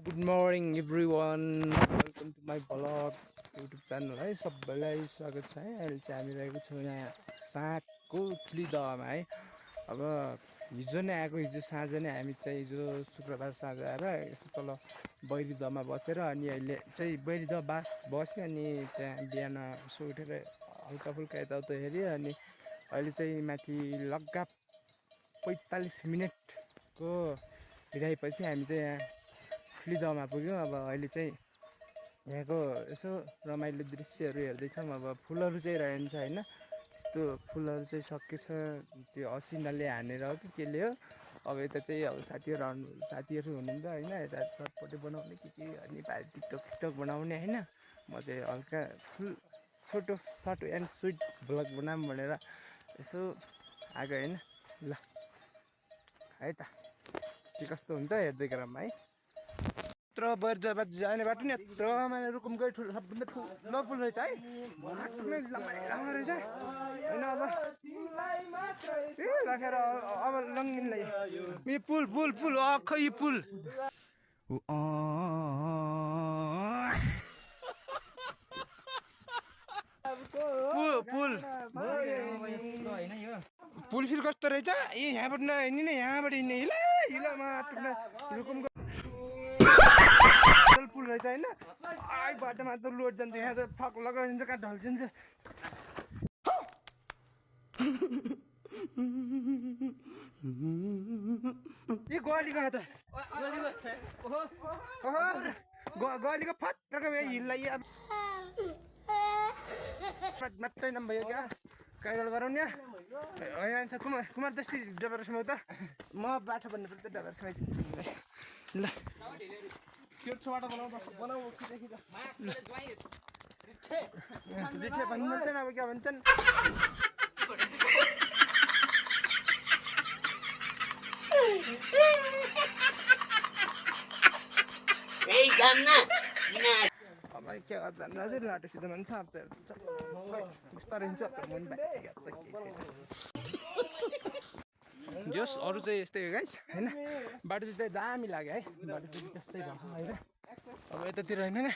Good morning everyone, welcome to my vlog YouTube channel है। सबैलाई स्वागत छ है। अहिले चाहिँ हामी रहेको छौँ यहाँ साँकको ठुली दहमा है। अब हिजो नै आएको, हिजो साँझ नै हामी चाहिँ हिजो शुक्रबार साँझ आएर यसो तल बैरी दहमा बसेर अनि अहिले चाहिँ बैरी दह बस्यो। अनि त्यहाँ बिहान यसो उठेर हल्का फुल्का यताउता हेऱ्यो। अनि अहिले चाहिँ माथि लगाप 45 मिनटको हिँडाइपछि हामी चाहिँ यहाँ ठुली दहमा पुग्यौँ। अब अहिले चाहिँ यहाँको यसो रमाइलो दृश्यहरू हेर्दैछौँ। अब फुलहरू चाहिँ रहन्छ होइन, त्यस्तो फुलहरू चाहिँ सकेछ, त्यो असिनाले हानेर हो कि केले हो। अब यता चाहिँ अब साथीहरू हुनुहुन्छ होइन, यता सर्टपट्टि बनाउने के अनि पारि टिकटक बनाउने होइन। म चाहिँ हल्का फुल छोटो सर्ट एन्ड स्विट भ्लग बनाऊँ भनेर यसो आएको होइन। ल है त, के कस्तो हुन्छ हेर्दै गरौँ है। यत्रो बैरदहबाट जाने बाटो नि यत्रो माने रुकुमकै सबभन्दा ठुलो पुल रहेछ है। बाटो नै लामो रहेछ होइन। अब राखेर अब लङ्गिनलाई यो पुल पुल पुल खै यो पुल पुल फेरि कस्तो रहेछ। यहाँबाट नहिँड्ने यहाँबाट हिँड्ने हिलोमा रुकुमको पुल रहेछ होइन। बाटोमा त लोड जान्छ, यहाँ त फक लगाइन्छ, कहाँ ढल्छिन्छ। यो गली कहाँ त गलीको फत्रको हिललाई अब मात्रै नभयो क्या काइडल गराउने यहाँ छ। कुमार दस्ती डबरसम्म त म बाटो भन्नुपर्छ डबरसम्म ल। त्यो छोटा बनाऊ भन्छन् अब क्या भन्छन्। अब के गर्दा लाटोसित भन्छ बिस्तारै हुन्छ। जस अरू चाहिँ यस्तै हो गाइस होइन। बाटो चाहिँ दामी लाग्यो है, बाटो चाहिँ त्यस्तै भएको होइन। अब यतातिर होइन नि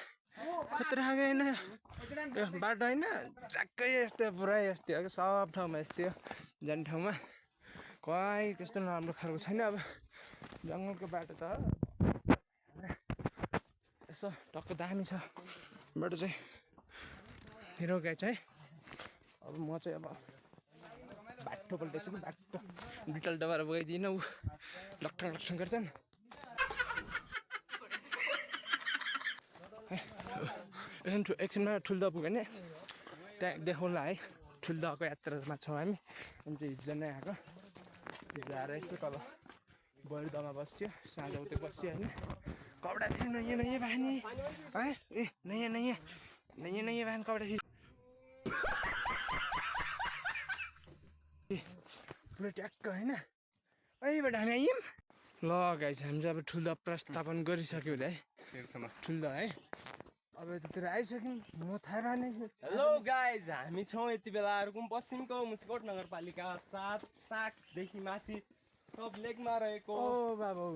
खतरा होइन त्यो बाटो होइन, ट्याक्कै यस्तै पुरै यस्तै हो कि सब ठाउँमा यस्तै हो। जाने ठाउँमा कहीँ त्यस्तो नराम्रो खालको छैन। अब जङ्गलको बाटो त यसो टक्क दामी छ बाटो चाहिँ मेरो गाइस है। अब म चाहिँ अब बाटो पल्टेछु कि बाटो बिटल डबाएर गइदिनँ, ऊ लक्ठङ गर्छन्। एकछिनमा ठुल्दह पुग्यो भने त्यहाँ देखाउँला है। ठुल्दहको यात्रामा छौँ हामी। अनि चाहिँ हिजो नै आएको, हिजो आएर यस्तो तल बैरदहमा बस्यो, साँझ उतै बस्यो होइन। कपडा फेरि नयाँ बानी है, नयाँ बानी कपडा फेरि पुरै ट्याक्क होइन। यहीँबाट हामी आयौँ। ल गाइस हामी चाहिँ अब ठुल्दह प्रस्थापन गरिसक्यो है, ठुल्दह है। अब यतातिर आइसक्यौँ, म थाहा भएन। हेलो गाइज, हामी छौँ यति बेला रुकुम पश्चिमको मुस्कोट नगरपालिका 7 साकदेखि माथि टप लेकमा रहेको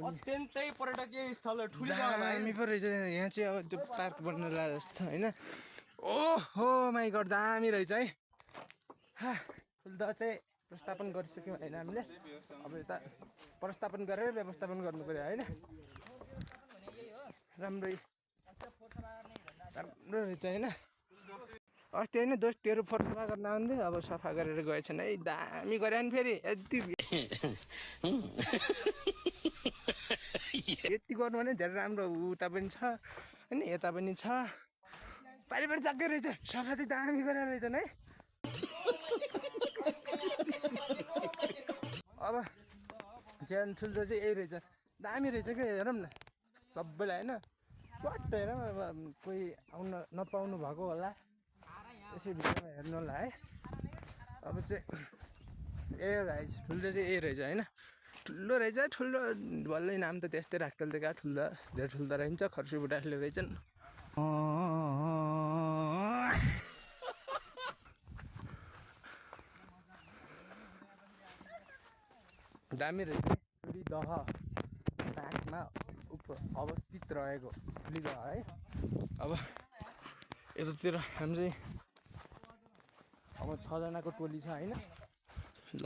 अत्यन्तै पर्यटकीय स्थल हो ठुली दहमा। दामी पो रहेछ यहाँ चाहिँ। अब त्यो पार्क बन्न लागेको जस्तो छ होइन। ओहो माइ गड दामी रहेछ है। ठुल्दह चाहिँ प्रस्थापन गरिसक्यौँ होइन हामीले। अब यता प्रस्थापन गरेर व्यवस्थापन गर्नु पऱ्यो होइन। राम्रो रहेछ होइन। अस्ति होइन दोस्तीहरू फोटो सफा गर्न आउँदै, अब सफा गरेर गएछन् है। दामी गरे नि फेरि यति गर्नु भने धेरै राम्रो। उता पनि छ होइन, यता पनि छ, पारि जग्गै रहेछ। सफा चाहिँ दामी गरेर रहेछन् है। अब ज्यान ठुल्दो चाहिँ यही रहेछ, दामी रहेछ क्या। हेरौँ न सबैलाई होइन, स्वाट हेरौँ। अब कोही आउन नपाउनु भएको होला, यसै भिडियोमा हेर्नु होला है। अब चाहिँ ए भाइ ठुल्दो चाहिँ यही रहेछ होइन। ठुलो रहेछ, ठुलो भलै नाम त त्यस्तै राख्दैन त कहाँ ठुल्दो, धेरै ठुल्दो रहन्छ। खर्सी बुढाले रहेछन्। दामी रहेछ ठुली दह साथमा अवस्थित रहेको ठुलीदह है। अब यतातिर हामी चाहिँ अब 6 जनाको टोली छ होइन। ल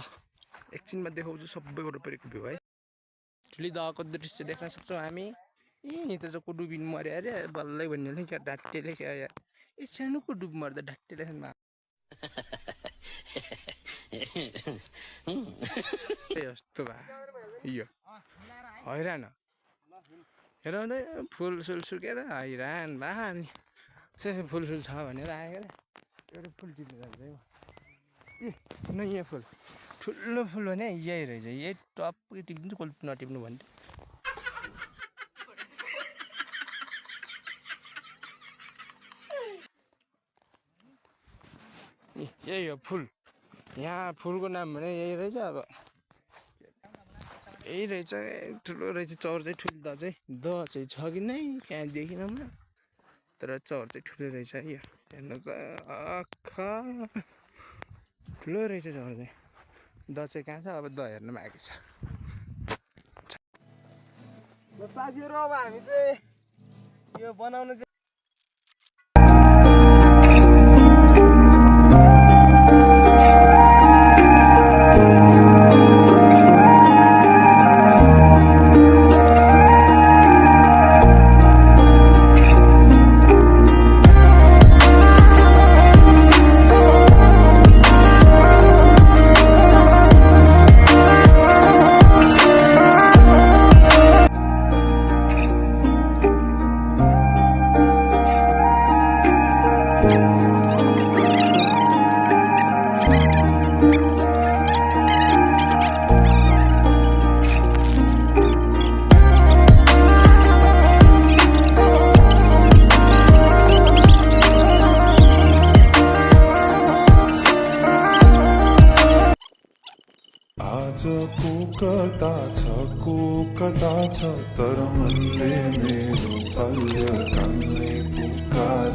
एकछिनमा देखाउँछु सबै वरिपरिको भ्यू है। ठुलीदहको दृश्य देख्न सक्छौँ हामी। यी त चाहिँ डुबिन मऱ्यो अरे बल्लै भन्ने क्या ढाँटेले क्या यार। ए सानोको डुब मर्दा ढाँटेले यस्तो भयो यो हैरान हेराउँदै फुल सुल सुकेर हैरान भए अनि फुल छ भनेर आयो क्या एउटा फुल टिप्नु जान्छ है। ए नयाँ फुल ठुलो फुल भने यही रहेछ। यही टप्पै टिप्दिन्छु कसले नटिप्नु भन्थ्यो। यही हो फुल। यहाँ फुलको नाम भने यही रहेछ। अब यही रहेछ ठुलो रहेछ चौर चाहिँ ठुलो द चाहिँ छ कि नै त्यहाँ देखिनँ म तर चौर चाहिँ ठुलो रहेछ है। यो हेर्नु त आखा ठुलो रहेछ चौर चाहिँ। द चाहिँ कहाँ छ अब द हेर्नु बाँकी छ। साथीहरू अब हामी चाहिँ यो बनाउनु आजको कता छ तर मनले मेरो बाल्यकाललाई पुकार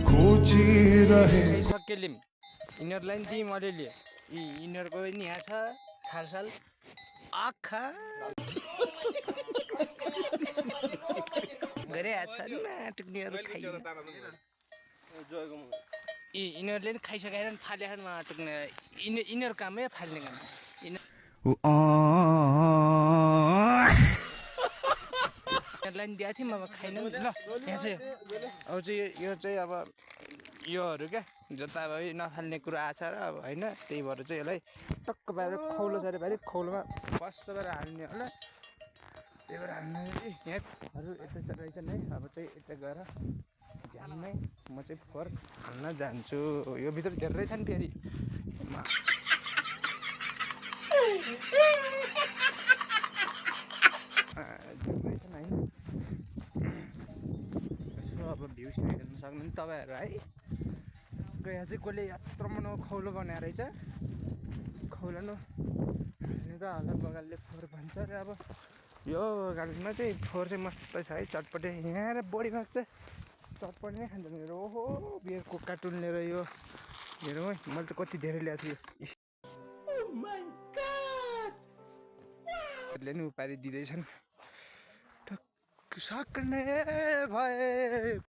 खोजिरहे। सक्यो लिम यिनीहरूलाई नि दिउँ अलिअलि। यिनीहरूको पनि यहाँ छ खालसाल आखा धेरै हात छ टुक्नेहरू यिनीहरूले नि खाइसकेर नि फालेर टुक्ने यिनीहरू कामै फाल्ने काम। यिनीहरूलाई नि दिएको थिएँ म अब खाइन ल। यहाँ चाहिँ अब चाहिँ यो चाहिँ अब योहरू क्या जता अब नफाल्ने कुरा आएको छ र अब होइन त्यही भएर चाहिँ यसलाई टक्क पारेर खौलो छ अरे पारि खौलोमा फर्स्ट पारेर हाल्ने होला। त्यही भएर हाल्नु यहाँहरू यता रहेछन् है। अब चाहिँ यता गएर झ्यालमै म चाहिँ फोहोर हाल्न जान्छु। यो भित्र धेरै छन् फेरि रहेछन् होइन। यसो अब भ्यू स्यू हेर्नु सक्नुहुन्छ तपाईँहरू है। यहाँ चाहिँ कसले यत्रो मनो खौलो बनाएर रहेछ। खौलो त हल्ला बगालले फोहोर भन्छ र अब यो गाडीमा चाहिँ फोहोर चाहिँ मस्त छ है चटपटे। यहाँ र बढी भाग चाहिँ चटपटे नै खान्छ मेरो। ओहो बियर कोका टुल्ने र यो हेरौँ है मैले त कति धेरै ल्याएको छु यो नि उपारी दिँदैछन् टक्क सक्ने भए।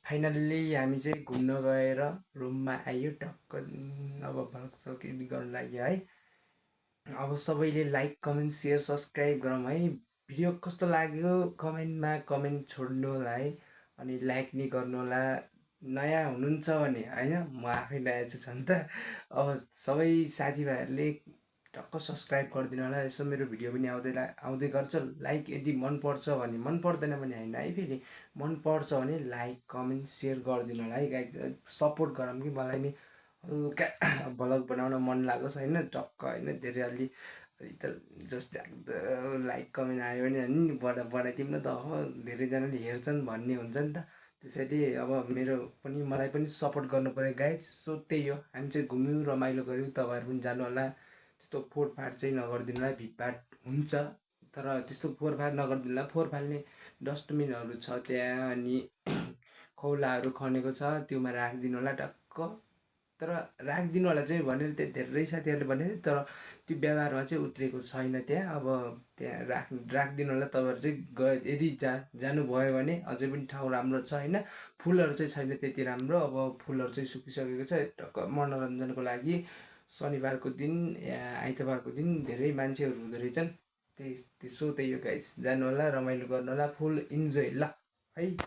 फाइनल्ली हामी चाहिँ घुम्न गएर रुममा आयो टक्क अब भ्लग एडिट गर्नु लाग्यो है। अब सबैले लाइक कमेन्ट सेयर सब्सक्राइब गरौँ है। भिडियो कस्तो लाग्यो कमेन्टमा कमेन्ट छोड्नु होला है। अनि लाइक नि गर्नु होला। नयाँ हुनुहुन्छ भने होइन म आफै नयाँ चाहिँ छ नि त। अब सबै साथीभाइहरूले टक्क सब्सक्राइब गरिदिनु होला। यसो मेरो भिडियो पनि आउँदै गर्छ। लाइक यदि मनपर्छ भने मन पर्दैन भने होइन है। फेरि मनपर्छ भने लाइक कमेन्ट सेयर गरिदिनु होला है गाइज। सपोर्ट गरौँ कि मलाई नि हल्का भ्लग बनाउन मन लागोस् होइन टक्क होइन धेरै अलि त जस्तै लाइक कमेन्ट आयो भने नि बनाइदिउँ न त हो धेरैजनाले हेर्छन् भन्ने हुन्छ नि त। त्यसैले अब मेरो पनि मलाई पनि सपोर्ट गर्नु पऱ्यो गाइज। सो त्यही हो हामी चाहिँ घुम्यौँ रमाइलो गऱ्यौँ। तपाईँहरू पनि जानु होला। त्यस्तो फोटफाट चाहिँ नगरिदिनु होला। भिडभाड हुन्छ तर त्यस्तो फोहोर फार नगरिदिनु होला। फोहोर फाल्ने डस्टबिनहरू छ त्यहाँ, अनि खौलाहरू खनेको छ त्योमा राखिदिनु होला टक्क। तर राखिदिनु होला चाहिँ भनेर त्यहाँ धेरै साथीहरूले भने, तर त्यो व्यवहारमा चाहिँ उत्रेको छैन त्यहाँ। अब त्यहाँ राखिदिनु होला। तपाईँहरू चाहिँ यदि जानुभयो भने अझै पनि ठाउँ राम्रो छ होइन। फुलहरू चाहिँ छैन त्यति राम्रो, अब फुलहरू चाहिँ सुकिसकेको छ। टक्क मनोरञ्जनको लागि शनिबारको दिन या आइतबारको दिन धेरै मान्छेहरू हुँदो रहेछन्। त्यही हो गाइस, जानु होला, रमाइलो गर्नु होला, फुल इन्जोय ल है।